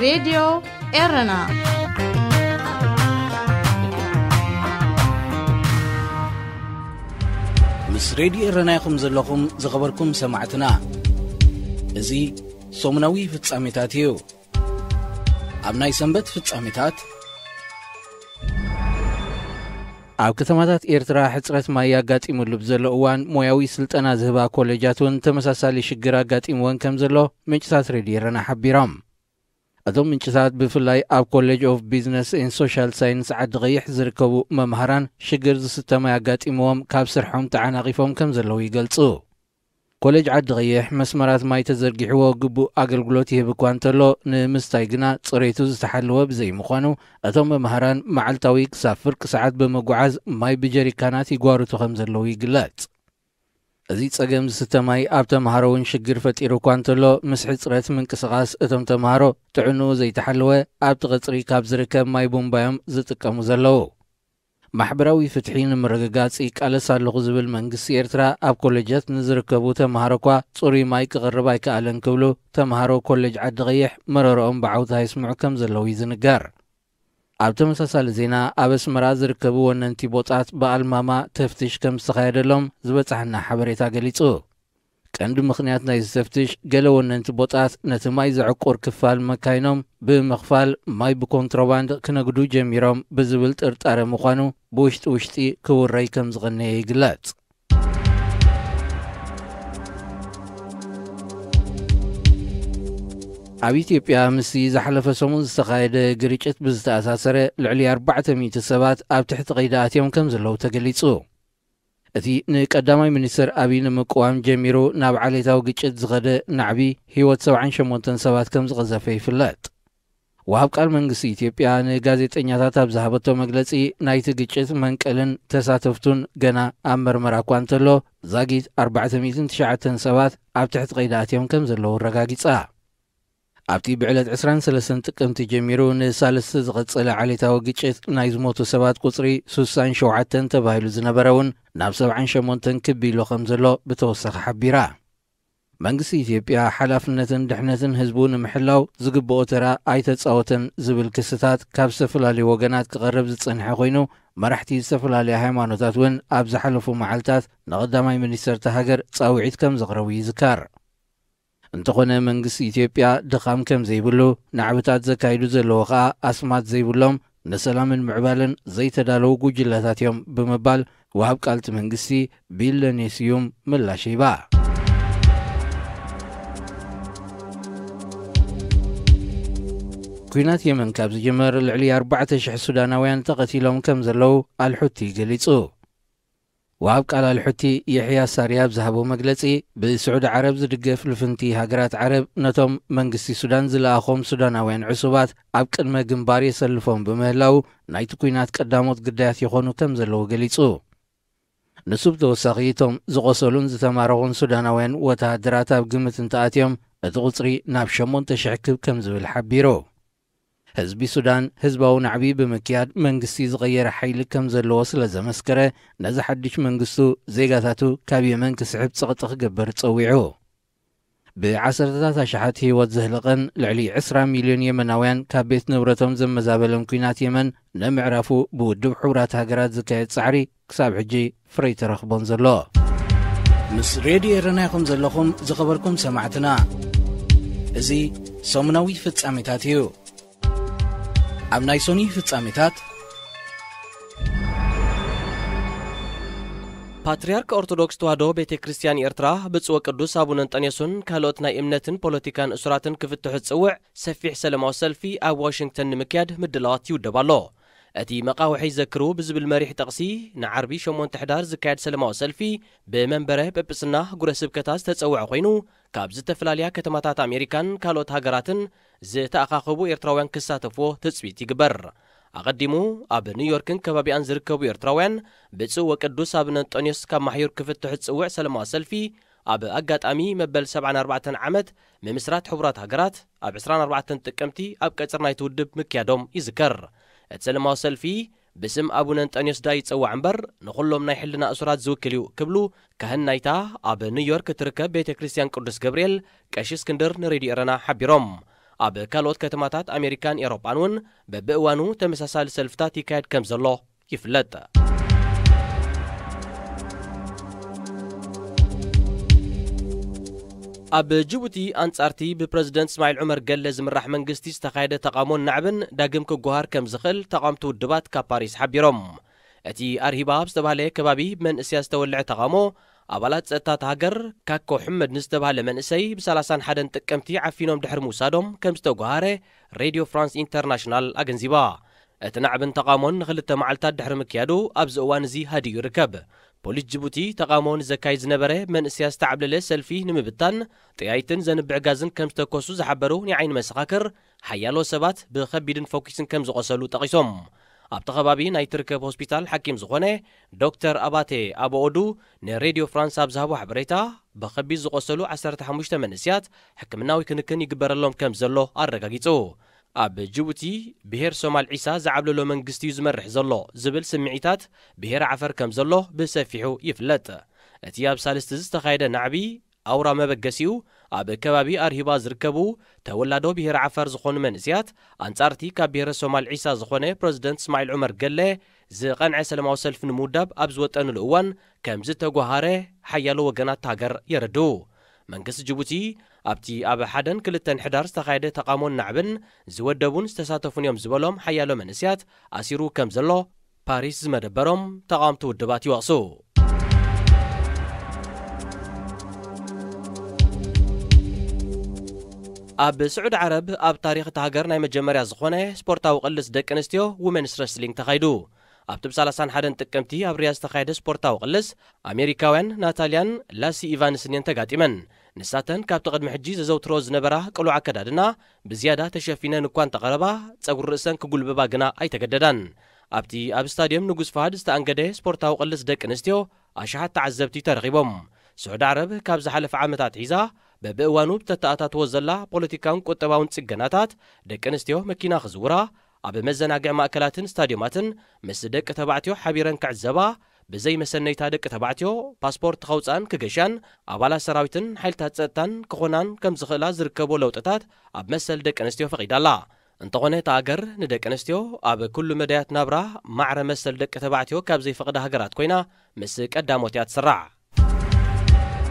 ሬድዮ ኤረና። ምስ ሬድዮ ኤረና ኢኹም ዘለኹም፣ ዝኸበርኩም ሰማዕትና። እዚ ሰሙናዊ ፍጻሜታት እዩ። ኣብ ናይ ሰንበት ፍጻሜታት፣ ኣብ ከተማታት ኤርትራ ሕጽረት ማይ ኣጋጢሙሉ ብዘሎ እዋን፣ ሞያዊ ስልጠና ዝህባ ኮሌጃት እውን ተመሳሳሊ ሽግር ኣጋጢምወን ከም ዘሎ ምንጭታት ሬድዮ ኤረና ሓቢሮም። እቶም ምንጭታት፣ ብፍላይ ኣብ ኮሌጅ ኦፍ ቢዝነስ ኤንድ ሶሻል ሳይንስ ዓዲ ቐይሕ ዝርከቡ መምሃራን፣ ሽግር ዝስተ ማይ ኣጋጢምዎም ካብ ስርሖም ተዓናቒፎም ከም ዘለዉ ይገልጹ። ኮሌጅ ዓዲ ቐይሕ መስመራት ማይ ተዘርጊሕዎ ግቡእ ኣገልግሎት ይህብ እኳ እንተሎ፣ ንምስታይ ግና ጽሬቱ ዝተሓለወ ብዘይምዃኑ፣ እቶም መምሃራን መዓልታዊ ክሳብ ፍርቂ ሰዓት ብምጉዓዝ ማይ ብጀሪካናት ይጓርቱ ከም ዘለዉ ይግለጽ። እዚ ጸገም ዝስተ ማይ ኣብ ተምሃሮ እውን ሽግር ፈጢሩ እኳ እንተሎ፣ ምስ ሕጽረት ምንቅስቓስ እቶም ተምሃሮ ጥዕንኡ ዘይተሓለወ፣ ኣብቲ ቀጽሪ ካብ ዝርከብ ማይ ቡምባዮም ዝጥቀሙ ዘለዉ። ማሕበራዊ ፍትሒ ንምርግጋጽ ይቃለስ ኣለኹ ዝብል መንግስቲ ኤርትራ፣ ኣብ ኮሌጃት ንዝርከቡ ተምሃሮ እኳ ጽሩይ ማይ ክቕርብ ኣይከኣለን ክብሉ ተምሃሮ ኮሌጅ ዓዲ ቐይሕ መረረኦም ብዓውታ የስምዑ ከም ዘለዉ እዩ ዝንገር። ኣብ ተመሳሳሊ ዜና፣ ኣብ ኣስመራ ዝርከቡ ወነንቲ ቦጣት ብኣልማማ ተፍትሽ ከም ዝተኻየደሎም ዝበጻሓና ሓበሬታ ገሊጹ። ቀንዲ ምኽንያት ናይዚ ተፍትሽ፣ ገለ ወነንቲ ቦጣት ነቲ ማይ ዘዕቁር ክፋል መካይኖም ብምኽፋል ማይ ብኮንትሮባንድ ክነግዱ ጀሚሮም ብዝብል ጥርጣረ ምዃኑ ብውሽጢ ውሽጢ ክውረይ ከም ዝቐነየ ይግለጽ። ኣብ ኢትዮጵያ ምስቲ ዝሓለፈ ሰሙን ዝተኻየደ ግርጭት ብዝተኣሳሰረ፣ ልዕሊ ኣርባዕተ ሚእቲ ሰባት ኣብ ትሕቲ ቀይዲ ኣትዮም ከም ዘለዉ ተገሊጹ። እቲ ንቀዳማይ ሚኒስትር ኣቢይ ንምቅዋም ጀሚሩ ናብ ዓሌታዊ ግጭት ዝኸደ ናዕቢ፣ ህይወት ሰብዓን ሸሞንተን ሰባት ከም ዝቐዘፈ ይፍለጥ። ወሃብ ቃል መንግስቲ ኢትዮጵያ ንጋዜጠኛታት ኣብ ዝሃበቶ መግለጺ፣ ናይቲ ግጭት መንቀልን ተሳተፍቱን ገና ኣብ መርመራ እኳ እንተሎ፣ ዛጊት ኣርባዕተ ሚእትን ትሽዓተን ሰባት ኣብ ትሕቲ ቀይዲ ኣትዮም ከም ዘለዉ ኣረጋጊጻ። ኣብቲ ብዕለት ዕስራን ሰለስተን ጥቅምቲ ጀሚሩ ንሳልስቲ ዝቐጸለ ዓሌታዊ ግጭት፣ ናይ ዝሞቱ ሰባት ቁጽሪ ስሳን ሸውዓተን ተባሂሉ ዝነበረ እውን፣ ናብ ሰብዓን ሸሞንተን ክብ ኢሉ ከም ዘሎ ብተወሳኺ ሓቢራ። መንግስቲ ኢትዮጵያ፣ ሓላፍነትን ድሕነትን ህዝቡ ንምሕላው ዝግብኦ ተራ ኣይተጻወተን ዝብል ክስታት ካብ ዝተፈላለዩ ወገናት ክቐርብ ዝጸንሐ ኮይኑ፣ መራሕቲ ዝተፈላለያ ሃይማኖታት እውን ኣብ ዝሓለፉ መዓልታት ንቐዳማይ ሚኒስተር እታ ሃገር ጻውዒት ከም ዘቕረቡ ይዝከር። እንተኾነ፣ መንግስቲ ኢትዮጵያ ድኻም ከም ዘይብሉ፣ ናዕብታት ዘካይዱ ዘለዉ ኸኣ ኣስማት ዘይብሎም፣ ንሰላምን ምዕባለን ዘይተዳለዉ ጉጅለታት እዮም ብምባል፣ ወሃብ ቃል እቲ መንግስቲ ቢለኔ ስዩም ምላሽ ሂባ። ኲናት የመን ካብ ዝጅመር፣ ልዕሊ ኣርባዕተ ሽሕ ሱዳናውያን ተቐቲሎም ከም ዘለዉ ኣልሑቲ ገሊጹ። ወሃብ ቃል ኣልሑቲ የሕያ ሳሪ ኣብ ዝሃቦ መግለጺ፣ ብስዑዲ ዓረብ ዝድገፍ ልፍንቲ ሃገራት ዓረብ፣ ነቶም መንግስቲ ሱዳን ዝለኣኾም ሱዳናውያን ዕሱባት ኣብ ቅድመ ግንባር የሰልፎም ብምህላው፣ ናይቲ ኲናት ቀዳሞት ግዳያት ይኾኑ ከም ዘለዉ ገሊጹ። ንሱ ብተወሳኺ፣ እቶም ዝቖሰሉን ዝተማረኹን ሱዳናውያን ወተሃደራት ኣብ ግምት እንተኣትዮም፣ እቲ ቁጽሪ ናብ ሸሞንተ ሽሕ ክብ ከም ዝብል ሓቢሩ። ህዝቢ ሱዳን ህዝባዊ ናዕቢ ብምክያድ መንግስቲ ዝቐየረ ሓይሊ ከም ዘለዎ ስለ ዘመስከረ፣ ነዚ ሓድሽ መንግስቱ ዜጋታቱ ካብ የመን ክስሕብ ጸቕጢ ክገብር ጸዊዑ። ብዓሰርተታት ኣሽሓት ህይወት ዘህለቐን ልዕሊ ዕስራ ሚልዮን የመናውያን ካብ ቤት ንብረቶም ዘመዛበለን ኲናት የመን ንምዕራፉ፣ ብውድብ ሕቡራት ሃገራት ዝካየድ ጻዕሪ ክሳብ ሕጂ ፍረ ኣይተረኽቦን ዘሎ። ምስ ሬድዮ ኤረና ኢኹም ዘለኹም፣ ዝኸበርኩም ሰማዕትና። እዚ ሰሙናዊ ፍጻሜታት እዩ። ኣብ ናይ ሶኒ ፍጻሜታት፣ ፓትርያርክ ኦርቶዶክስ ተዋህዶ ቤተ ክርስቲያን ኤርትራ ብፁዕ ወቅዱስ ኣቡነ እንጠንዮስን ካልኦት ናይ እምነትን ፖለቲካን እሱራትን ክፍትሑ ዝጽውዕ ሰፊሕ ሰለማዊ ሰልፊ ኣብ ዋሽንግተን ንምክያድ ምድላዋት ይውደብ ኣሎ። እቲ መቃውሒ ዘክሩ ብዝብል መሪሕ ጠቕሲ፣ ንዓርቢ ሸሞንተ ሕዳር ዝካየድ ሰለማዊ ሰልፊ ብመንበረ ጵጵስና ጉረ ስብከታ ዝተጸውዐ ኮይኑ፣ ካብ ዝተፈላለያ ከተማታት ኣሜሪካን ካልኦት ሃገራትን ዝተኣኻኸቡ ኤርትራውያን ክሳተፍዎ ትጽቢት ይግበር። ኣቐዲሙ፣ ኣብ ኒውዮርክን ከባቢኣን ዝርከቡ ኤርትራውያን፣ ብፁዕ ወቅዱስ ኣቡነ እንጠንዮስ ካብ ማሕዩር ክፍትሑ ዝጽውዕ ሰለማዊ ሰልፊ፣ ኣብ ኣጋጣሚ መበል ሰብዓን ኣርባዕተን ዓመት ምምስራት ሕቡራት ሃገራት፣ ኣብ ዕስራን ኣርባዕተን ጥቅምቲ ኣብ ቀጽሪ ናይቲ ውድብ ምክያዶም ይዝከር። እቲ ሰለማዊ ሰልፊ ብስም ኣቡነ እንጠንዮስ ዳይ ይጸዋዕ እምበር፣ ንኹሎም ናይ ሕልና እሱራት ዝውክል እዩ ክብሉ፣ ካህን ናይታ ኣብ ኒውዮርክ እትርከብ ቤተ ክርስቲያን ቅዱስ ገብርኤል ቀሺ እስክንድር ንሬድዮ ኤረና ሓቢሮም። ኣብ ካልኦት ከተማታት ኣሜሪካን ኤውሮጳን እውን በብእዋኑ ተመሳሳሊ ሰልፍታት ይካየድ ከም ዘሎ ይፍለጥ። ኣብ ጅቡቲ፣ ኣንጻርቲ ብፕረዚደንት እስማዒል ዑመር ገለ ዝምራሕ መንግስቲ ዝተኻየደ ተቓውሞን ናዕብን ዳግም ክጓሃር ከም ዝኽእል ተቓወምቲ ውድባት ካብ ፓሪስ ሓቢሮም። እቲ ኣርሂባ ኣብ ዝተባህለ ከባቢ ብመንእሰያት ዝተወልዐ ተቓውሞ፣ ኣባላት ጸጥታ እታ ሃገር ካኮ ሕመድ ንዝተባህለ መንእሰይ ብ31 ጥቅምቲ ዓፊኖም ድሕሪ ምውሳዶም ከም ዝተጓሃረ ሬድዮ ፍራንስ ኢንተርናሽናል ኣገንዚባ። እቲ ናዕብን ተቓውሞን ንኽልተ መዓልታት ድሕሪ ምክያዱ፣ ኣብዚ እዋን እዚ ሃዲኡ ይርከብ። ፖሊስ ጅቡቲ፣ ተቓውሞ ንዘካይድ ዝነበረ መንእሰያት ዝተዓብለለ ሰልፊ ንምብታን፣ ጠያይትን ዘንብዕ ጋዝን ከም ዝተኮሱ ዝሓበሩ ናይ ዓይኒ መሰኻክር፣ ሓያሎ ሰባት ብኸቢድን ፈኲስን ከም ዝቖሰሉ ጠቒሶም። ኣብቲ ከባቢ ናይ ትርከብ ሆስፒታል ሓኪም ዝኾነ ዶክተር ኣባቴ ኣበኦዱ ንሬድዮ ፍራንስ ኣብ ዝሃቦ ሓበሬታ፣ ብኸቢድ ዝቖሰሉ ዓሰርተ ሓሙሽተ መንእሰያት ሕክምናዊ ክንክን ይግበረሎም ከም ዘሎ ኣረጋጊጹ። ኣብ ጅቡቲ፣ ብሄር ሶማል ዒሳ ዝዓብለሎ መንግስቲ እዩ ዝመርሕ ዘሎ ዝብል ስምዒታት ብሄር ዓፈር ከም ዘሎ ብሰፊሑ ይፍለጥ። እቲ ኣብ ሳልስቲ ዝተኻየደ ናዕቢ፣ ኣውራ መበገሲኡ ኣብ ከባቢ ኣርሂባ ዝርከቡ ተወላዶ ብሄር ዓፋር ዝኾኑ መንእሰያት፣ ኣንጻርቲ ካብ ብሄረ ሶማል ዒሳ ዝኾነ ፕረዚደንት እስማዒል ዑመር ገለ ዝቐንዐ ሰላማዊ ሰልፊ ንምውዳብ ኣብ ዝወጠኑሉ እዋን ከም ዝተጓሃረ ሓያሎ ወገናት ሃገር የረድኡ። መንግስቲ ጅቡቲ፣ ኣብቲ ኣብ ሓደን ክልተን ሕዳር ዝተኻየደ ተቓውሞን ናዕብን ዝወደቡን ዝተሳተፉን እዮም ዝበሎም ሓያሎ መንእሰያት ኣሲሩ ከም ዘሎ ፓሪስ ዝመደበሮም ተቓወምቲ ውድባት ይወቕሱ። ኣብ ስዑዲ ዓረብ፣ ኣብ ታሪኽ እታ ሃገር ናይ መጀመርያ ዝኾነ ስፖርታዊ ቅልስ ደቂ ኣንስትዮ፣ ውመንስ ረስሊንግ፣ ተኻይዱ። ኣብቲ ብ31 ጥቅምቲ ኣብ ሪያድ ዝተኻየደ ስፖርታዊ ቅልስ፣ ኣሜሪካውያን ናታልያን ላሲ ኢቫንስን እየን ተጋጢመን። ንሳተን ካብቲ ቅድሚ ሕጂ ዘዘውትሮ ዝነበራ ቅሉዕ ኣከዳድና፣ ብዝያዳ ተሸፊነን እኳ እንተቐረባ፣ ጸጉሪ ርእሰን ክጉልብባ ግና ኣይተገደዳን። ኣብቲ ኣብ ስታድየም ንጉስ ፋሃድ ዝተኣንገደ ስፖርታዊ ቅልስ ደቂ ኣንስትዮ፣ ኣሽሓት ተዓዘብቲ ተረኺቦም። ስዑዲ ዓረብ ካብ ዝሓለፈ ዓመታት ሒዛ በብእዋኑ ብተተኣታትዎ ዘላ ፖለቲካውን ቁጠባውን ጽገናታት፣ ደቂ ኣንስትዮ መኪና ክዝውራ፣ ኣብ መዘናግዒ ማእከላትን ስታድዮማትን ምስ ደቂ ተባዕትዮ ሓቢረን ክዕዘባ፣ ብዘይ መሰነይታ ደቂ ተባዕትዮ ፓስፖርት ከውጻን ክገሻን፣ ኣባላት ሰራዊትን ሓይልታት ጸጥታን ክኾናን ከም ዝኽእላ ዝርከቦ ለውጥታት ኣብ መሰል ደቂ ኣንስትዮ ፈቒዳ ኣላ። እንተኾነ፣ እታ ሃገር ንደቂ ኣንስትዮ ኣብ ኩሉ መዳያት ናብራ ማዕረ መሰል ደቂ ተባዕትዮ ካብ ዘይፈቕዳ ሃገራት ኮይና፣ ምስ ቀዳሞት እያ ትስራዕ።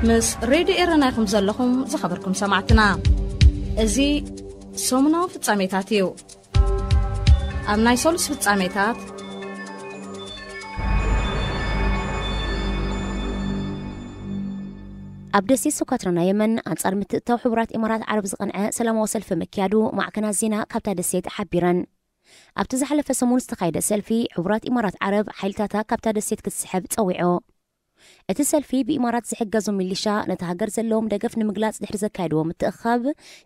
ምስ ሬድዮ ኤረና ኢኹም ዘለኹም፣ ዝኸበርኩም ሰማዕትና። እዚ ሰሙናዊ ፍጻሜታት እዩ። ኣብ ናይ ሰሉስ ፍጻሜታት፣ ኣብ ደሴት ሶካትራ ናይ የመን፣ ኣንጻር ምትእትታው ሕቡራት ኢማራት ዓረብ ዝቐንዐ ሰላማዊ ሰልፊ ምክያዱ ማዕከናት ዜና ካብታ ደሴት ሓቢረን። ኣብቲ ዝሓለፈ ሰሙን ዝተኻየደ ሰልፊ፣ ሕቡራት ኢማራት ዓረብ ሓይልታታ ካብታ ደሴት ክትስሕብ ጸዊዑ። እቲ ሰልፊ፣ ብኢማራት ዝሕገዙ ሚሊሻ ነቲ ሃገር ዘለዎም ደገፍ ንምግላጽ ድሕሪ ዘካየድዎ ምትእኽኻብ፣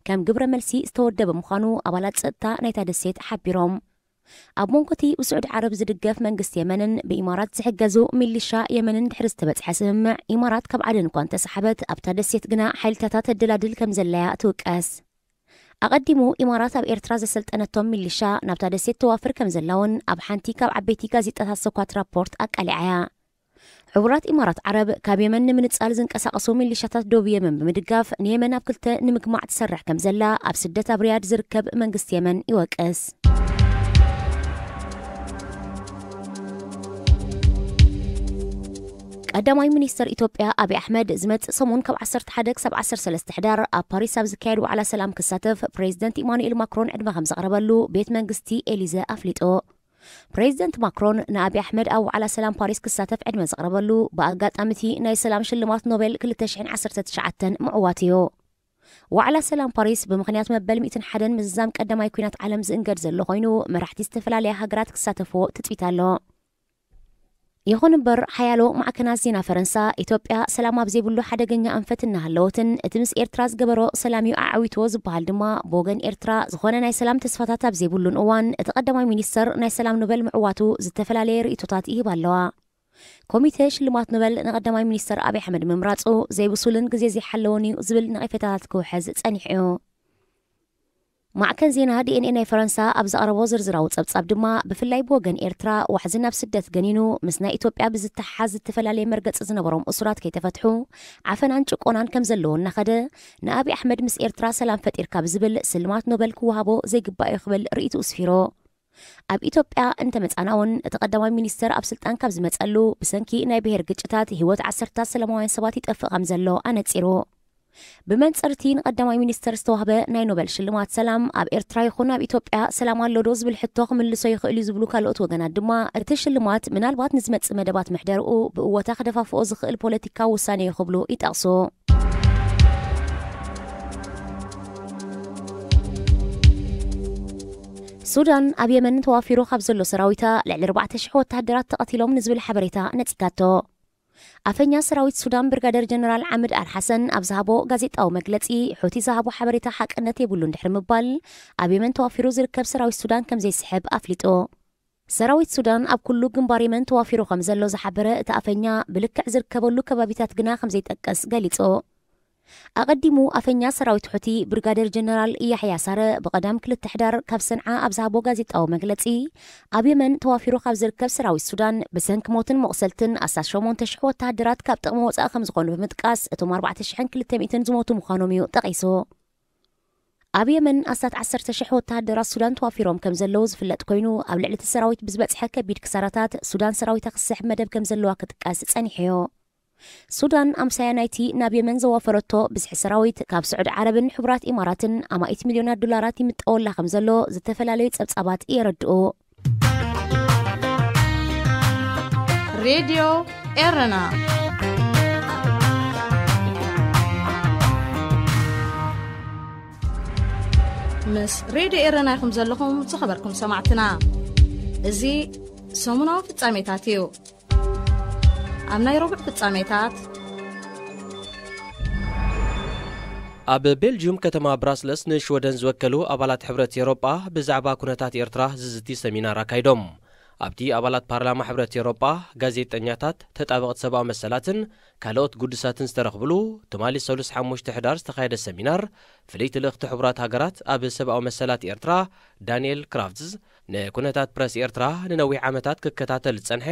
ከም ግብረ መልሲ ዝተወደበ ምዃኑ ኣባላት ጸጥታ ናይታ ደሴት ሓቢሮም። ኣብ መንጎ እቲ ብስዑዲ ዓረብ ዝድገፍ መንግስቲ የመንን ብኢማራት ዝሕገዙ ሚሊሻ የመንን ድሕሪ ዝተበጽሐ ስምምዕ፣ ኢማራት ካብ ዓደን እኳ እንተሰሓበት፣ ኣብታ ደሴት ግና ሓይልታታ ተደላድል ከም ዘለያ ትውቀስ። ኣቐዲሙ፣ ኢማራት ኣብ ኤርትራ ዘሰልጠነቶም ሚሊሻ ናብታ ደሴት ተዋፍር ከም ዘላውን ኣብ ሓንቲ ካብ ዓበይቲ ጋዜጣታት ሶኳት ራፖርት ኣቃሊዓያ። ሕቡራት ኢማራት ዓረብ፣ ካብ የመን ንምንጻል ዝንቀሳቐሱ ሚሊሻታት ዶብ የመን ብምድጋፍ፣ ንየመን ኣብ ክልተ ንምግማዕ ትሰርሕ ከም ዘላ ኣብ ስደት ኣብ ሪያድ ዝርከብ መንግስቲ የመን ይወቅስ። ቀዳማይ ሚኒስተር ኢትዮጵያ ኣብይ ኣሕመድ፣ ዝመጽእ ሰሙን ካብ ዓሰርተ ሓደ ክሳብ ዓሰርተ ሰለስተ ሕዳር ኣብ ፓሪስ ኣብ ዝካየድ ዋዕላ ሰላም ክሳተፍ ፕሬዚደንት ኢማኑኤል ማክሮን ዕድመ ከም ዘቕረበሉ ቤት መንግስቲ ኤሊዘ ኣፍሊጡ። ፕሬዚደንት ማክሮን ንኣብይ ኣሕመድ ኣብ ዋዕላ ሰላም ፓሪስ ክሳተፍ ዕድመ ዘቕረበሉ፣ ብኣጋጣሚ እቲ ናይ ሰላም ሽልማት ኖቤል ክልተ ሽሕን ዓሰርተ ትሽዓተን ምዕዋት እዩ። ዋዕላ ሰላም ፓሪስ፣ ብምኽንያት መበል ሚእትን ሓደን ምዝዛም ቀዳማይ ኲናት ዓለም ዝእንገድ ዘሎ ኮይኑ፣ መራሕቲ ዝተፈላለያ ሃገራት ክሳተፍዎ ትጽቢት ኣሎ። ይኹን እምበር፣ ሓያሎ ማዕከናት ዜና ፈረንሳ፣ ኢትዮጵያ ሰላም ኣብ ዘይብሉ ሓደገኛ ኣንፈት እናሃለወትን፣ እቲ ምስ ኤርትራ ዝገበሮ ሰላም እዩ ኣዓዊትዎ ዝበሃል ድማ፣ ብወገን ኤርትራ ዝኾነ ናይ ሰላም ተስፋታት ኣብ ዘይብሉን እዋን፣ እቲ ቀዳማይ ሚኒስተር ናይ ሰላም ኖበል ምዕዋቱ ዝተፈላለየ ርእይቶታት ይህባ ኣለዋ። ኮሚተ ሽልማት ኖበል ንቀዳማይ ሚኒስተር ኣብይ ኣሕመድ ምምራጹ ዘይብሱልን ግዜ ዘይሓለወን እዩ ዝብል ነቐፌታታት ክውሕዝ ጸኒሑ እዩ። ማዕከን ዜና ዲ ኤን ኤ ናይ ፈረንሳ ኣብ ዘቕረቦ ዝርዝራዊ ጸብጻብ ድማ፣ ብፍላይ ብወገን ኤርትራ ዋሕዚ ናብ ስደት ገኒኑ፣ ምስ ናይ ኢትዮጵያ ብዝተሓሓዝ ዝተፈላለየ መርገጺ ዝነበሮም እሱራት ከይተፈትሑ፣ ዓፈናን ጭቆናን ከም ዘለዎ እናኸደ፣ ንኣብይ ኣሕመድ ምስ ኤርትራ ሰላም ፈጢርካ ብዝብል ስልማት ኖበል ክወሃቦ ዘይግባእ እዩ ክብል ርእይትኡ ስፊሩ። ኣብ ኢትዮጵያ እንተመጻና እውን፣ እቲ ቀዳማይ ሚኒስተር ኣብ ስልጣን ካብ ዝመጸሉ፣ ብሰንኪ ናይ ብሄር ግጭታት ህይወት ዓሰርታት ሰላማውያን ሰባት ይጠፍእ ከም ዘሎ ኣነጺሩ። ብመንጽር እቲ ንቐዳማይ ሚኒስተር ዝተዋህበ ናይ ኖበል ሽልማት ሰላም፣ ኣብ ኤርትራ ይኹን ኣብ ኢትዮጵያ ሰላም ኣሎ ዶ ዝብል ሕቶ ክምልሶ ይኽእል እዩ ዝብሉ ካልኦት ወገናት ድማ፣ እቲ ሽልማት ምናልባት ንዝመጽእ መደባት ምሕደርኡ ብእወታ ክደፋፍኦ ዝኽእል ፖለቲካዊ ውሳኔ እዩ ክብሉ ይጠቕሱ። ሱዳን ኣብ የመን ተዋፊሩ ካብ ዘሎ ሰራዊታ ልዕሊ ኣርባዕተ ሽሕ ወተሃደራት ተቐቲሎም ንዝብል ሓበሬታ ነጺጋቶ። ኣፈኛ ሰራዊት ሱዳን ብርጋደር ጀነራል ዓምድ ኣል ሓሰን ኣብ ዝሃቦ ጋዜጣዊ መግለጺ፣ ሑቲ ዝሃቦ ሓበሬታ ሓቅነት የብሉን ድሕሪ ምባል፣ ኣብ የመን ተዋፊሩ ዝርከብ ሰራዊት ሱዳን ከም ዘይስሕብ ኣፍሊጡ። ሰራዊት ሱዳን ኣብ ኩሉ ግንባር የመን ተዋፊሩ ከም ዘሎ ዝሓበረ እቲ ኣፈኛ፣ ብልክዕ ዝርከበሉ ከባቢታት ግና ከም ዘይጠቅስ ገሊጹ። ኣቐዲሙ ኣፈኛ ሰራዊት ሑቲ ብርጋደር ጀነራል ያሕያ ሳረ ብቐዳም ክልተ ሕዳር ካብ ሰንዓ ኣብ ዝሃቦ ጋዜጣዊ መግለጺ፣ ኣብ የመን ተዋፊሩ ካብ ዝርከብ ሰራዊት ሱዳን ብሰንኪ ሞትን መቑሰልትን ኣስታት ሸሞንተ ሽሕ ወተሃደራት ካብ ጥቕሚ ወጻኢ ከም ዝኾኑ ብምጥቃስ፣ እቶም ኣርባዕተ ሽሕን ክልተ ሚእትን ዝሞቱ ምዃኖም እዩ ጠቒሱ። ኣብ የመን ኣስታት ዓሰርተ ሽሕ ወተሃደራት ሱዳን ተዋፊሮም ከም ዘለዉ ዝፍለጥ ኮይኑ፣ ኣብ ልዕሊ እቲ ሰራዊት ብዝበጽሐ ከቢድ ክሳራታት ሱዳን ሰራዊታ ክስሕብ መደብ ከም ዘለዋ ክጥቀስ ጸኒሑ እዩ። ሱዳን ኣምሳያ ናይቲ ናብ የመን ዘዋፈረቶ ብዝሒ ሰራዊት ካብ ስዑዲ ዓረብን ሕቡራት ኢማራትን ኣማኢት ሚልዮናት ዶላራት ይምጠወላ ከም ዘሎ ዝተፈላለዩ ጸብጻባት የረድኡ። ሬድዮ ኤረና። ምስ ሬድዮ ኤረና ኢኹም ዘለኹም ዝኸበርኩም ሰማዕትና። እዚ ሰሙናዊ ፍጻሜታት እዩ። ኣብ ናይ ረቡዕ ፍጻሜታት፣ ኣብ ቤልጅዩም ከተማ ብራስለስ ንሽወደን ዝወከሉ ኣባላት ሕብረት ኤውሮጳ ብዛዕባ ኩነታት ኤርትራ ዝዝቲ ሰሚናር ኣካይዶም። ኣብቲ ኣባላት ፓርላማ ሕብረት ኤውሮጳ፣ ጋዜጠኛታት፣ ተጣበቕቲ ሰብኣዊ መሰላትን ካልኦት ግዱሳትን ዝተረኽብሉ ትማሊ ሰሉስ ሓሙሽተ ሕዳር ዝተኻየደ ሰሚናር፣ ፍልይቲ ልእኽቲ ሕቡራት ሃገራት ኣብ ሰብኣዊ መሰላት ኤርትራ ዳንኤል ክራፍትዝ፣ ንኩነታት ፕረስ ኤርትራ ንነዊሕ ዓመታት ክከታተል ዝጸንሐ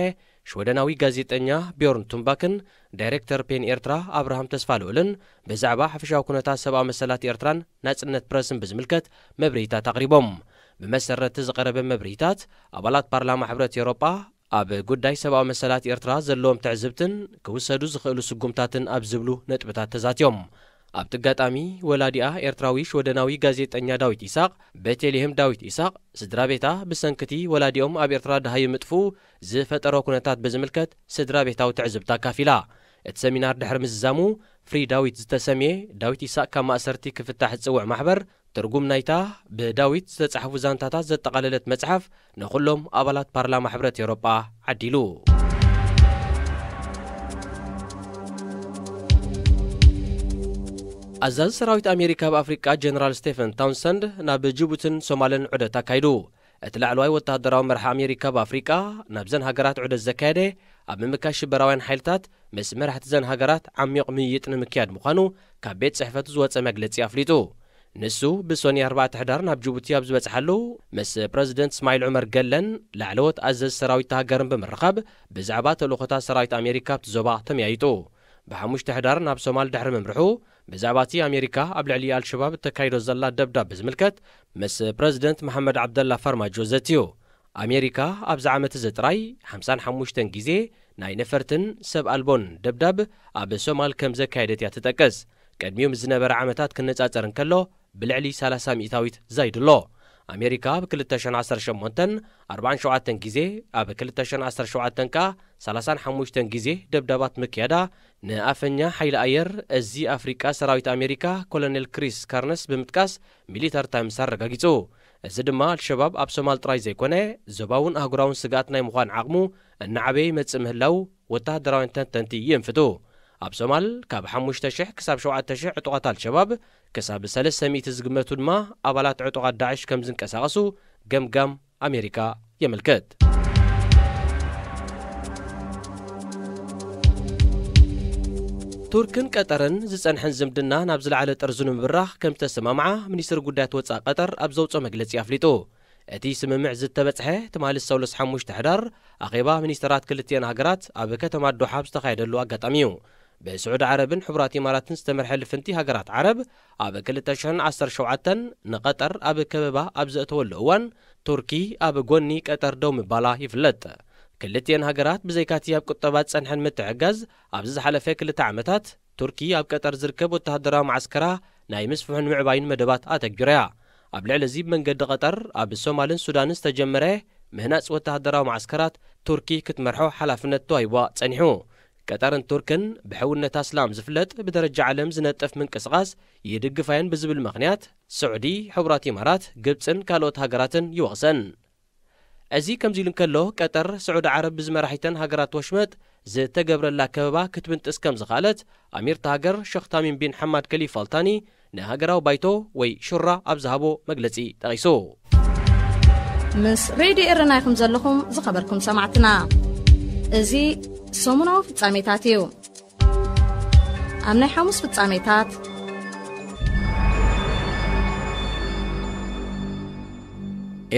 ሽወደናዊ ጋዜጠኛ ቢዮርን ቱምባክን ዳይሬክተር ፔን ኤርትራ ኣብርሃም ተስፋልኡልን ብዛዕባ ሓፈሻዊ ኩነታት ሰብኣዊ መሰላት ኤርትራን ናጽነት ፕረስን ብዝምልከት መብርሂታት ኣቕሪቦም። ብመሰረት ዝቐረበ መብርሂታት፣ ኣባላት ፓርላማ ሕብረት ኤውሮጳ ኣብ ጉዳይ ሰብኣዊ መሰላት ኤርትራ ዘለዎም ትዕዝብትን ክውሰዱ ዝኽእሉ ስጉምታትን ኣብ ዝብሉ ነጥብታት ተዛትዮም። ኣብቲ ኣጋጣሚ፣ ወላዲኣ ኤርትራዊ ሽወደናዊ ጋዜጠኛ ዳዊት ይስሐቅ፣ ቤተልሔም ዳዊት ይስሐቅ፣ ስድራ ቤታ ብሰንክቲ ወላዲኦም ኣብ ኤርትራ ደሃዩ ምጥፍኡ ዝፈጠሮ ኩነታት ብዝምልከት ስድራ ቤታዊ ትዕዝብታ ኣካፊላ። እቲ ሰሚናር ድሕሪ ምዝዛሙ፣ ፍሪ ዳዊት ዝተሰምየ፣ ዳዊት ይስሐቅ ካብ ማእሰርቲ ክፍታሕ ዝጽውዕ ማሕበር፣ ትርጉም ናይታ ብዳዊት ዝተጻሕፉ ዛንታታት ዘጠቓለለት መጽሓፍ ንኹሎም ኣባላት ፓርላማ ሕብረት ኤውሮጳ ዓዲሉ። ኣዛዚ ሰራዊት ኣሜሪካ ኣብ ኣፍሪቃ ጀነራል ስቴፈን ታውንሰንድ ናብ ጅቡትን ሶማልን ዑደት ኣካይዱ። እቲ ላዕለዋይ ወተሃደራዊ መራሒ ኣሜሪካ ኣብ ኣፍሪቃ ናብዘን ሃገራት ዑደት ዘካየደ፣ ኣብ ምምካሽ ሽበራውያን ሓይልታት ምስ መራሕቲ ዘን ሃገራት ዓሚቕ ምይይጥ ንምክያድ ምዃኑ ካብ ቤት ጽሕፈቱ ዝወጸ መግለጺ ኣፍሊጡ። ንሱ ብሶኒ ኣርባዕተ ሕዳር ናብ ጅቡቲ ኣብ ዝበጽሓሉ፣ ምስ ፕረዚደንት እስማዒል ዑመር ገለን ላዕለዎት ኣዘዝ ሰራዊት ሃገርን ብምርኻብ፣ ብዛዕባ ተልእኾታት ሰራዊት ኣሜሪካ ኣብቲ ዞባ ተመያይጡ። ብሓሙሽተ ሕዳር ናብ ሶማል ድሕሪ ምምርሑ፣ ብዛዕባ እቲ ኣሜሪካ ኣብ ልዕሊ ኣልሸባብ እተካይዶ ዘላ ደብዳብ ብዝምልከት፣ ምስ ፕረዚደንት መሓመድ ዓብደላ ፋርማጆ ዘትዩ። ኣሜሪካ ኣብዚ ዓመት እዚ ጥራይ ሓምሳን ሓሙሽተን ግዜ ናይ ነፈርትን ሰብ ኣልቦን ደብዳብ ኣብ ሶማል ከም ዘካየደት እያ ትጠቅስ። ቅድሚኡ ምስ ዝነበረ ዓመታት ክነጻጸር እንከሎ፣ ብልዕሊ ሰላሳ ሚእታዊት ዛይዱ ኣሎ። ኣሜሪካ ኣብ ክልተ ሽሕን ዓሰርተ ሸሞንተን ኣርባዓን ሸውዓተን ግዜ፣ ኣብ ክልተ ሽሕን ዓሰርተ ሸውዓተን ከኣ ሰላሳን ሓሙሽተን ግዜ ደብዳባት ምክያዳ፣ ንኣፈኛ ሓይሊ ኣየር እዚ ኣፍሪቃ ሰራዊት ኣሜሪካ ኮሎኔል ክሪስ ካርነስ ብምጥቃስ ሚሊተር ታይምስ ኣረጋጊጹ። እዚ ድማ ኣልሸባብ ኣብ ሶማል ጥራይ ዘይኮነ፣ ዞባውን ኣህጉራውን ስግኣት ናይ ምዃን ዓቕሙ እናዓበየ ይመጽእ ምህላው ወተሃደራውያን ተንተንቲ ይእንፍቱ። ኣብ ሶማል ካብ ሓሙሽተ ሽሕ ክሳብ ሸውዓተ ሽሕ ዕጡቓት ኣልሸባብ፣ ክሳብ ሰለስተ ሚእቲ ዝግመቱ ድማ ኣባላት ዕጡቓት ዳዕሽ ከም ዝንቀሳቐሱ ገምጋም ኣሜሪካ የመልክት። ቱርክን ቀጠርን ዝጸንሐን ዝምድና ናብ ዝለዓለ ጥርዙ ንምብራኽ ከም ዝተሰማምዓ ሚኒስትሪ ጉዳያት ወጻኢ ቀጠር ኣብ ዘውጽኦ መግለጺ ኣፍሊጡ። እቲ ስምምዕ ዝተበጽሐ ትማሊ ሰሉስ ሓሙሽተ ሕዳር ኣኼባ ሚኒስተራት ክልቲኤን ሃገራት ኣብ ከተማ ዶሓ ኣብ ዝተኻየደሉ ኣጋጣሚ እዩ። ብስዑዲ ዓረብን ሕቡራት ኢማራትን ዝተመርሐ ልፍንቲ ሃገራት ዓረብ ኣብ ክልተ ሽሕን ዓሰርተ ሸውዓተን ንቐጠር ኣብ ከበባ ኣብ ዘእተወሉ እዋን፣ ቱርኪ ኣብ ጎኒ ቀጠር ደው ምባላ ይፍለጥ። ክልቲኤን ሃገራት ብዘይካቲ ኣብ ቁጠባ ዝጸንሐን ምትሕግጋዝ፣ ኣብዚ ዝሓለፈ ክልተ ዓመታት ቱርኪ ኣብ ቀጠር ዝርከብ ወተሃደራዊ መዓስከራ ናይ ምስፍሑን ምዕባይን መደባት ኣተግቢራ እያ። ኣብ ልዕሊ እዚ ብመንገዲ ቀጠር ኣብ ሶማልን ሱዳንን ዝተጀመረ ምህናጽ ወተሃደራዊ መዓስከራት ቱርኪ ክትመርሖ ሓላፍነት ተዋሂብዋ ጸኒሑ። ቀጠርን ቱርክን ብሕውነት ኣስላም ዝፍለጥ ብደረጃ ዓለም ዝነጥፍ ምንቅስቓስ ይድግፋ እየን ብዝብል ምኽንያት ስዑዲ፣ ሕቡራት ኢማራት፣ ግብጽን ካልኦት ሃገራትን ይወቕሰን። እዚ ከምዚ ኢሉ እንከሎ፣ ቀጠር ስዑዲ ዓረብ ብዝመራሒተን ሃገራት ወሽመጥ ዝተገብረላ ከበባ ክትብንጥስ ከም ዝኸኣለት ኣሚርታ ሃገር ሸኽ ታሚም ቢን ሓማድ ከሊፋ ኣልታኒ ንሃገራዊ ባይቶ ወይ ሹራ ኣብ ዝሃቦ መግለጺ ጠቒሱ። ምስ ሬድዮ ኤረና ኢኹም ዘለኹም ዝኸበርኩም ሰማዕትና። እዚ ሰሙናዊ ፍጻሜታት እዩ። ኣብ ናይ ሓሙስ ፍጻሜታት፣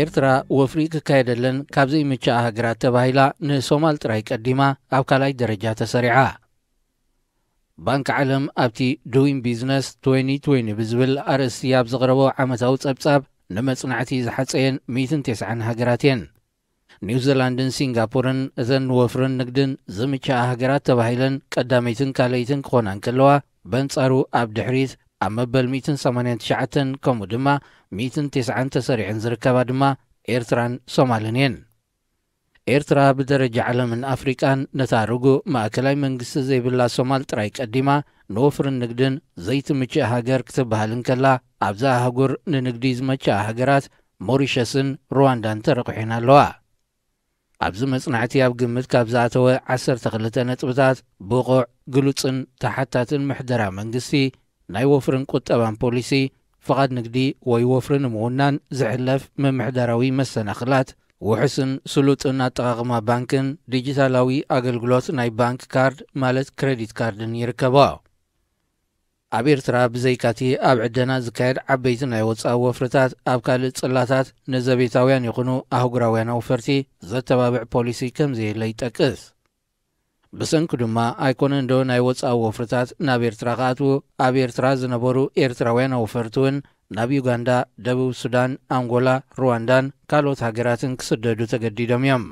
ኤርትራ ወፍሪ ክካየደለን ካብ ዘይምችኣ ሃገራት ተባሂላ ንሶማል ጥራይ ቀዲማ ኣብ ካልኣይ ደረጃ ተሰሪዓ። ባንክ ዓለም ኣብቲ ዱዊን ቢዝነስ ትዌንቲ ትዌንቲ ብዝብል ኣርእስቲ ኣብ ዘቕረቦ ዓመታዊ ጸብጻብ፣ ንመጽናዕቲ ዝሓጸየን ሚእትን ተስዓን ሃገራት እየን። ኒውዚላንድን ሲንጋፖርን እተን ንወፍርን ንግድን ዝምችኣ ሃገራት ተባሂለን ቀዳመይትን ካልኣይትን ክኾና እንከለዋ፣ በንጻሩ ኣብ ድሕሪት ኣብ መበል ሚእትን ሰማንያን ትሽዓተን ከምኡ ድማ ሚእትን ተስዓን ተሰሪዐን ዝርከባ ድማ ኤርትራን ሶማልን እየን። ኤርትራ ብደረጃ ዓለምን ኣፍሪቃን ነታ ርጉእ ማእከላይ መንግስቲ ዘይብላ ሶማል ጥራይ ቀዲማ ንወፍርን ንግድን ዘይትምችእ ሃገር ክትበሃል እንከላ፣ ኣብዛ ኣህጉር ንንግዲ ዝመችኣ ሃገራት ሞሪሸስን ሩዋንዳን ተረቑሐን ኣለዋ። ኣብዚ መጽናዕቲ ኣብ ግምት ካብ ዝኣተወ ዓሰርተ ክልተ ነጥብታት፣ ብቑዕ፣ ግሉጽን ተሓታትን ምሕደራ መንግስቲ፣ ናይ ወፍርን ቁጠባን ፖሊሲ፣ ፍቓድ ንግዲ ወይ ወፍሪ ንምውናን ዝሕለፍ ምምሕዳራዊ መሰናኽላት፣ ውሑስን ስሉጥን ኣጠቓቕማ ባንክን ዲጂታላዊ ኣገልግሎት ናይ ባንክ ካርድ ማለት ክሬዲት ካርድን ይርከቦ። ኣብ ኤርትራ ብዘይካቲ ኣብ ዕደና ዝካየድ ዓበይቲ ናይ ወጻኢ ወፍርታት፣ ኣብ ካልእ ጽላታት ንዘቤታውያን ይኹኑ ኣህጉራውያን ኣውፈርቲ ዘተባብዕ ፖሊሲ ከም ዘየለ ይጠቅስ። ብሰንኩ ድማ ኣይኮነን ዶ ናይ ወጻኢ ወፍርታት ናብ ኤርትራ ክኣትዉ፣ ኣብ ኤርትራ ዝነበሩ ኤርትራውያን ኣውፈርቲ እውን ናብ ዩጋንዳ፣ ደቡብ ሱዳን፣ ኣንጎላ፣ ሩዋንዳን ካልኦት ሃገራትን ክስደዱ ተገዲዶም እዮም።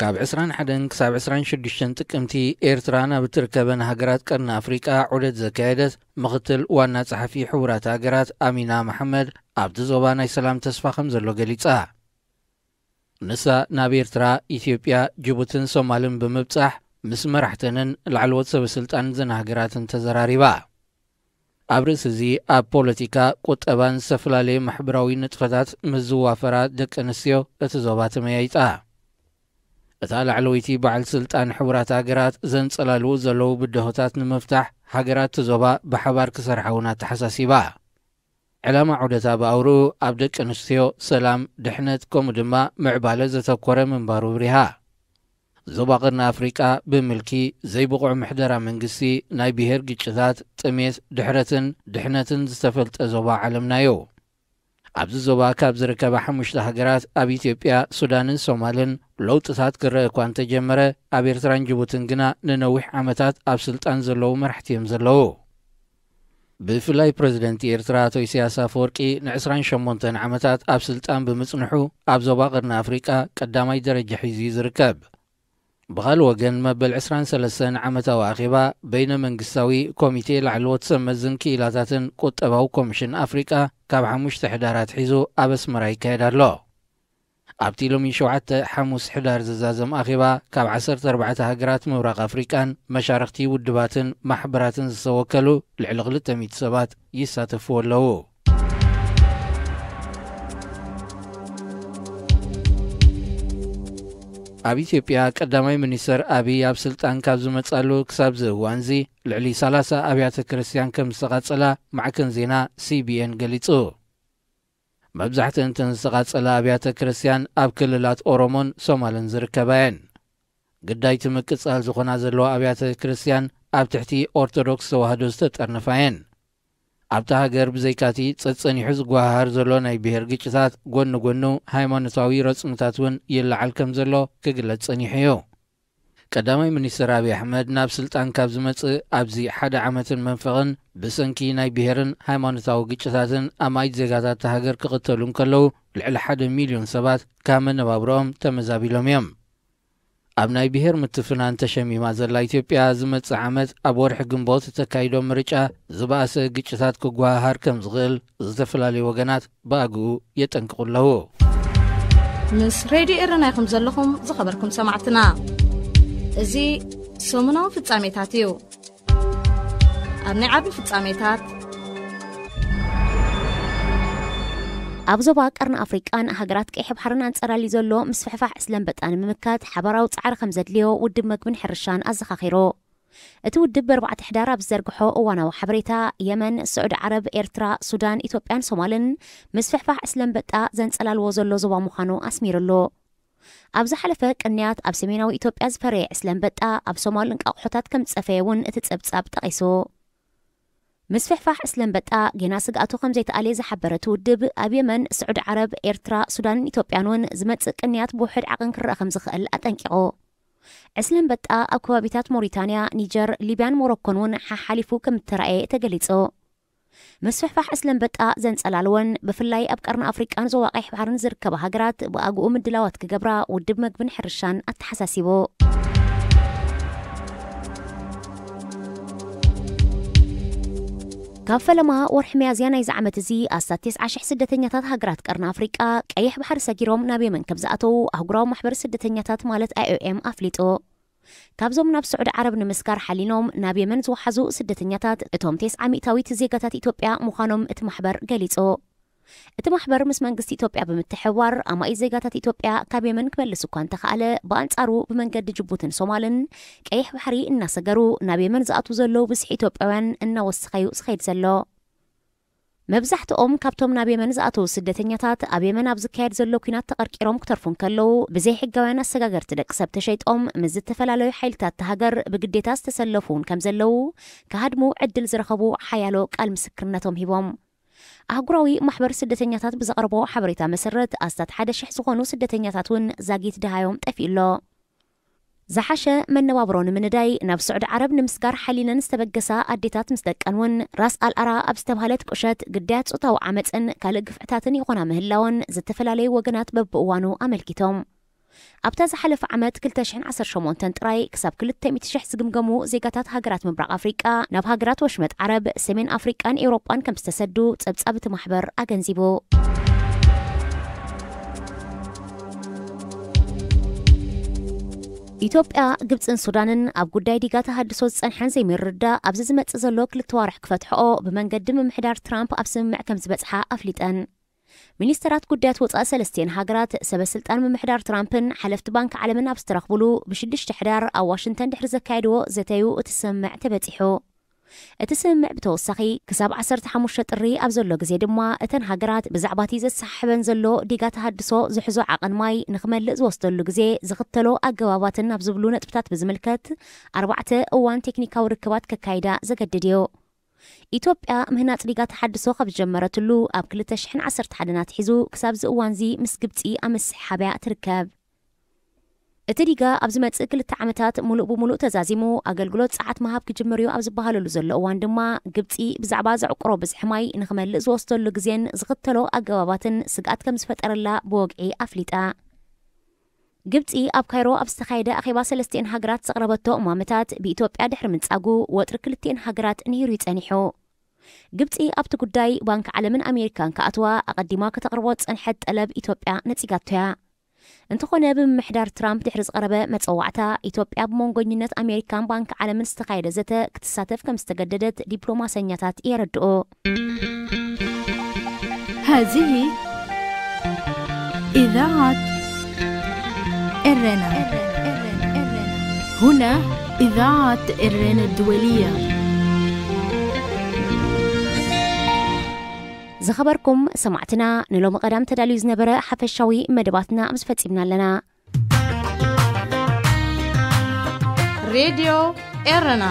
ካብ ዕስራን ሓደን ክሳብ ዕስራን ሽዱሽተን ጥቅምቲ፣ ኤርትራ ናብ እትርከበን ሃገራት ቀርኒ ኣፍሪቃ ዑደት ዘካየደት ምኽትል ዋና ጸሓፊ ሕቡራት ሃገራት ኣሚና መሓመድ፣ ኣብቲ ዞባ ናይ ሰላም ተስፋ ከም ዘሎ ገሊጻ። ንሳ ናብ ኤርትራ፣ ኢትዮጵያ፣ ጅቡትን ሶማልን ብምብጻሕ ምስ መራሕተንን ላዕለዎት ሰበ ስልጣን እዘን ሃገራትን ተዘራሪባ። ኣብ ርእሲ እዚ፣ ኣብ ፖለቲካ፣ ቁጠባን ዝተፈላለዩ ማሕበራዊ ንጥፈታት ምስ ዝዋፈራ ደቂ ኣንስትዮ እቲ ዞባ ተመያይጣ። እታ ላዕለወይቲ በዓል ስልጣን ሕቡራት ሃገራት፣ ዘንጸላልዉ ዘለዉ ብድሆታት ንምፍታሕ፣ ሃገራት እቲ ዞባ ብሓባር ክሰርሓ እውን ኣተሓሳሲባ። ዕላማ ዑደታ ብኣውርኡ ኣብ ደቂ ኣንስትዮ፣ ሰላም፣ ድሕነት፣ ከምኡ ድማ ምዕባለ ዘተኮረ ምንባሩ ብሪሃ። ዞባ ቀርኒ ኣፍሪቃ ብምልኪ፣ ዘይብቑዕ ምሕደራ መንግስቲ፣ ናይ ብሄር ግጭታት፣ ጥሜት፣ ድሕረትን ድሕነትን ዝተፈልጠ ዞባ ዓለምና እዩ። ኣብዚ ዞባ ካብ ዝርከባ ሓሙሽተ ሃገራት፣ ኣብ ኢትዮጵያ፣ ሱዳንን ሶማልን ለውጥታት ክረአ እኳ እንተጀመረ፣ ኣብ ኤርትራን ጅቡትን ግና ንነዊሕ ዓመታት ኣብ ስልጣን ዘለዉ መራሕቲ እዮም ዘለዉ። ብፍላይ ፕረዚደንት ኤርትራ ኣቶ ኢሳያስ ኣፈወርቂ ንዕስራን ሸሞንተን ዓመታት ኣብ ስልጣን ብምጽንሑ፣ ኣብ ዞባ ቀርኒ ኣፍሪቃ ቀዳማይ ደረጃ ሒዙ እዩ ዝርከብ። ብኻልእ ወገን፣ መበል ዕስራን ሰለስተን ዓመታዊ ኣኼባ በይነ መንግስታዊ ኮሚቴ ላዕለዎት ሰብ መዝን ክኢላታትን ቁጠባዊ ኮሚሽን ኣፍሪቃ ካብ ሓሙሽተ ሕዳር ኣትሒዙ ኣብ ኣስመራ ይካየድ ኣሎ። ኣብቲ ሎሚ ሸውዓተ ሓሙስ ሕዳር ዝዛዘም ኣኼባ፣ ካብ ዓሰርተ ኣርባዕተ ሃገራት ምብራቕ ኣፍሪቃን መሻርኽቲ ውድባትን ማሕበራትን ዝተወከሉ ልዕሊ ክልተ ሚእቲ ሰባት ይሳተፍዎ ኣለዉ። ኣብ ኢትዮጵያ፣ ቀዳማይ ሚኒስተር ኣብይ ኣብ ስልጣን ካብ ዝመጻሉ ክሳብ እዚ እዋንዚ፣ ልዕሊ ሰላሳ ኣብያተ ክርስቲያን ከም ዝተቓጸላ ማዕከን ዜና ሲቢኤን ገሊጹ። መብዛሕትእን እተን ዝተቓጸላ ኣብያተ ክርስቲያን ኣብ ክልላት ኦሮሞን ሶማልን ዝርከባ እየን። ግዳይቲ ምቅጻል ዝኾና ዘለዋ ኣብያተ ክርስቲያን ኣብ ትሕቲ ኦርቶዶክስ ተዋህዶ ዝተጠርነፋ እየን። ኣብታ ሃገር ብዘይካቲ ጸጸኒሑ ዝጓሃሃር ዘሎ ናይ ብሔር ግጭታት፣ ጎኒ ጎኑ ሃይማኖታዊ ረጽምታት እውን ይለዓል ከም ዘሎ ክግለጽ ጸኒሑ እዩ። ቀዳማይ ሚኒስትር ኣብይ ኣሕመድ ናብ ስልጣን ካብ ዝመጽእ ኣብዚ ሓደ ዓመትን መንፈቕን፣ ብሰንኪ ናይ ብሔርን ሃይማኖታዊ ግጭታትን ኣማኢት ዜጋታት እታ ሃገር ክቕተሉ እንከለዉ፣ ልዕሊ ሓደ ሚልዮን ሰባት ካብ መነባብሮኦም ተመዛቢሎም እዮም። ኣብ ናይ ብሔር ምትፍናን ተሸሚማ ዘላ ኢትዮጵያ፣ ዝመጽእ ዓመት ኣብ ወርሒ ግንቦት እተካይዶ ምርጫ ዝበኣሰ ግጭታት ክጓሃሃር ከም ዝኽእል ዝተፈላለዩ ወገናት ብኣግኡ የጠንቅቑ ኣለዉ። ምስ ሬድዮ ኤረና ኢኹም ዘለኹም ዝኸበርኩም ሰማዕትና። እዚ ሰሙናዊ ፍጻሜታት እዩ። ኣብ ናይ ዓቢ ፍጻሜታት፣ ኣብ ዞባ ቀርኒ ኣፍሪቃን ሃገራት ቀይሕ ባሕርን ኣንጸላልዩ ዘሎ ምስፍሕፋሕ ዕስለ ኣንበጣ ንምምካት ሓባራዊ ጻዕሪ ከም ዘድልዮ ውድብ መግብን ሕርሻን ኣዘኻኺሩ። እቲ ውድብ ብኣርባዕተ ሕዳር ኣብ ዝዘርግሖ እዋናዊ ሓበሬታ፣ የመን፣ ስዑዲ ዓረብ፣ ኤርትራ፣ ሱዳን፣ ኢትዮጵያን ሶማልን ምስፍሕፋሕ ዕስለ ኣንበጣ ዘንጸላልዎ ዘሎ ዞባ ምዃኑ ኣስሚሩሉ። ኣብ ዝሓለፈ ቅንያት ኣብ ሰሜናዊ ኢትዮጵያ ዝፈረየ ዕስለ ኣንበጣ ኣብ ሶማል እንቃቑሖታት ከም ዝጸፈየ እውን እቲ ጸብጻብ ጠቒሱ። ምስፍሕፋሕ ዕስለ ኣንበጣ ጌና ስግኣቱ ከም ዘይተኣልየ ዝሓበረ እቲ ውድብ፣ ኣብ የመን፣ ስዑዲ ዓረብ፣ ኤርትራ፣ ሱዳንን ኢትዮጵያን እውን ዝመጽእ ቅንያት ብውሑድ ዓቐን ክረኣ ከም ዝኽእል ኣጠንቂቑ። ዕስለ ኣንበጣ ኣብ ከባቢታት ሞሪታንያ፣ ኒጀር፣ ሊብያን ሞሮኮን እውን ሓሓሊፉ ከም እተራእየ ተገሊጹ። ምስፍሕፋሕ ዕስለ ኣንበጣ ዘንጸላልወን ብፍላይ ኣብ ቀርኒ ኣፍሪቃን ዞባ ቀይሕ ባሕርን ዝርከባ ሃገራት ብኣግኡ ምድላዋት ክገብራ ውድብ መግብን ሕርሻን ኣተሓሳሲቡ። ካብ ፈለማ ወርሒ ሚያዝያ ናይዚ ዓመት እዚ ኣስታት ተስዓ ሽሕ ስደተኛታት ሃገራት ቀርኒ ኣፍሪቃ ቀይሕ ባሕሪ ሰጊሮም ናብ የመን ከም ዝኣተዉ ኣህጉራዊ ማሕበር ስደተኛታት ማለት ኣይኦኤም ኣፍሊጡ። ካብዞም ናብ ስዑዲ ዓረብ ንምስጋር ሓሊኖም ናብ የመን ዝወሓዙ ስደተኛታት እቶም ተስዓ ሚእታዊት ዜጋታት ኢትዮጵያ ምዃኖም እቲ ማሕበር ገሊጹ። እቲ ማሕበር ምስ መንግስቲ ኢትዮጵያ ብምትሕብባር ኣማኢት ዜጋታት ኢትዮጵያ ካብ የመን ክመልስ እኳ እንተኸኣለ፣ ብኣንጻሩ ብመንገዲ ጅቡትን ሶማልን ቀይሕ ባሕሪ እናሰገሩ ናብ የመን ዝኣትዉ ዘለዉ ብዝሒ ኢትዮጵያውያን እናወሰኸዩ ዝኸይድ ዘሎ። መብዛሕትኦም ካብቶም ናብ የመን ዝኣተዉ ስደተኛታት ኣብ የመን ኣብ ዝካየድ ዘሎ ኲናት ተቐርቂሮም ክተርፉ እንከለዉ፣ ብዘይ ሕጋውያን ኣሰጋገርቲ ደቂ ሰብ ተሸይጦም ምስ ዝተፈላለዩ ሓይልታት እታ ሃገር ብግዴታ ዝተሰለፉ እውን ከም ዘለዉ ክሃድሙ ዕድል ዝረኸቡ ሓያሎ ቃል ምስክርነቶም ሂቦም። ኣህጉራዊ ማሕበር ስደተኛታት ብዘቕረቦ ሓበሬታ መሰረት፣ ኣስታት ሓደ ሽሕ ዝኾኑ ስደተኛታት እውን ዛጊት ደሃዮም ጠፊኡ ኣሎ። ዝሓሸ መነባብሮ ንምንዳይ ናብ ስዑዲ ዓረብ ንምስጋር ሓሊነን ዝተበገሳ ኣዴታት ምስ ደቀን እውን ራስ ኣልኣራ ኣብ ዝተባህለት ቁሸት ግዳያት ጾታዊ ዓመፅን ካልእ ግፍዕታትን ይኾና ምህላወን ዝተፈላለዩ ወገናት በብእዋኑ ኣመልኪቶም። ኣብታ ዝሓለፈ ዓመት ክልተ ሽሕን ዓሰርተ ሸሞንተን ጥራይ ክሳብ ክልተ ሚእቲ ሽሕ ዝግምገሙ ዜጋታት ሃገራት ምብራቕ ኣፍሪቃ ናብ ሃገራት ወሽመጥ ዓረብ፣ ሰሜን ኣፍሪቃን ኤውሮጳን ከም ዝተሰዱ ጸብጻብ እቲ ማሕበር ኣገንዚቡ። ኢትዮጵያ፣ ግብጽን ሱዳንን ኣብ ጉዳይ ዲጋ ተሃድሶ ዝጸንሐን ዘይምርድዳእ ኣብዚ ዝመጽእ ዘሎ ክልተ ዋርሕ ክፈትሕኦ ብመንገዲ ምምሕዳር ትራምፕ ኣብ ስምምዕ ከም ዝበጽሓ ኣፍሊጠን። ሚኒስተራት ጉዳያት ወጻኢ ሰለስቲኤን ሃገራት ሰበ ስልጣን ምምሕዳር ትራምፕን ሓለፍቲ ባንክ ዓለምን ኣብ ዝተረኽብሉ ብሽዱሽተ ሕዳር ኣብ ዋሽንግተን ድሕሪ ዘካየድዎ ዘተዩ እቲ ስምምዕ ተበጺሑ። እቲ ስምምዕ ብተወሳኺ ክሳብ ዓሰርተ ሓሙሽተ ጥሪ ኣብ ዘሎ ግዜ ድማ እተን ሃገራት ብዛዕባ እቲ ዘሰሓሕበን ዘሎ ዲጋ ተሃድሶ ዝሕዞ ዓቐን ማይ ንኽመልእ ዝወስደሉ ግዜ ዝኽተሎ ኣገባባትን ኣብ ዝብሉ ነጥብታት ብዝምልከት ኣርባዕተ እዋን ቴክኒካዊ ርክባት ከካይዳ ዘገድድ እዩ። ኢትዮጵያ ምህናጽ ዲጋ ተሓድሶ ካብ ዝጀመረትሉ ኣብ ክልተ ሽሕን ዓሰርተ ሓደን ኣትሒዙ ክሳብ እዚ እዋንዚ ምስ ግብጺ ኣብ ምስሕሓብያ ትርከብ። እቲ ዲጋ ኣብ ዝመጽእ ክልተ ዓመታት ሙሉእ ብሙሉእ ተዛዚሙ ኣገልግሎት ጸዓት ምሃብ ክጅምር እዩ ኣብ ዝበሃለሉ ዘሎ እዋን ድማ ግብጺ ብዛዕባ ዘዕቁሮ ብዝሒ ማይ ንኽመልእ ዝወስደሉ ግዜን ዝኽተሎ ኣገባባትን ስግኣት ከም ዝፈጠረላ ብወግዒ ኣፍሊጣ። ግብጺ ኣብ ካይሮ ኣብ ዝተኻየደ ኣኼባ ሰለስቲኤን ሃገራት ዘቕረበቶ እማመታት ብኢትዮጵያ ድሕሪ ምንጻጉ ወጥሪ ክልቲኤን ሃገራት ንሂሩ እዩ ጸኒሑ። ግብጺ ኣብቲ ጉዳይ ባንክ ዓለምን ኣሜሪካን ክኣትዋ ኣቐዲማ ከተቕርቦ ዝጸንሐት ጠለብ ኢትዮጵያ ነጺጋቶ እያ። እንተኾነ ብምምሕዳር ትራምፕ ድሕሪ ዝቐረበ መጸዋዕታ ኢትዮጵያ ብመንጎኝነት ኣሜሪካን ባንክ ዓለምን ዝተኻየደ ዘተ ክትሳተፍ ከም ዝተገደደት ዲፕሎማሰኛታት የረድኡ። هذه إذاعة إرنا. هنا إذاعة إرنا الدولية. ዝኸበርኩም ሰማዕትና፣ ንሎሚ ቀዳም ተዳልዩ ዝነበረ ሓፈሻዊ መደባትና ምስ ፈጺምና ኣለና። ሬድዮ ኤረና